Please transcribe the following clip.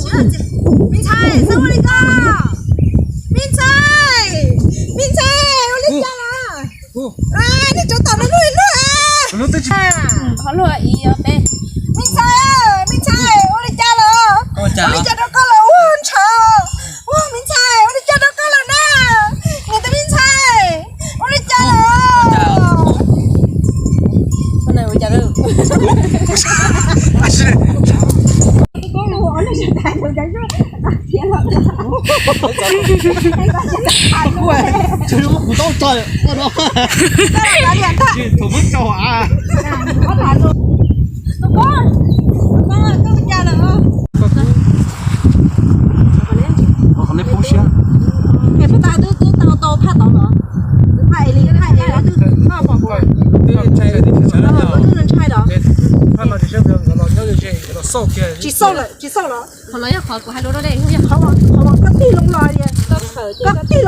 Me ntxhais, xav ua li koj. Me ntxhais, me ntxhais, ua li cas lawm? Nej tsov tom no luaj luaj. Ho luaj ib ob peb. Me ntxhais, me ntxhais, ua li cas lawm? Ua li cas rau koj lawm? Ua ntshav. Ua me ntxhais, ua li cas rau koj lawm na? Niam tais me ntxhais, ua li cas lawm? Tus koob, tus koob, koj ua cas lawm? Qhov nej poob siab. Es puag ta twb twb tau tau phaj tod los? Phaj es li phaj es twb pom, twb ntshai los? Tsis xauj lawm, tsis xauj los? Qhov no yog qhov kuv hais lus rau nej, yog qhov uas koj tig loo los, koj tig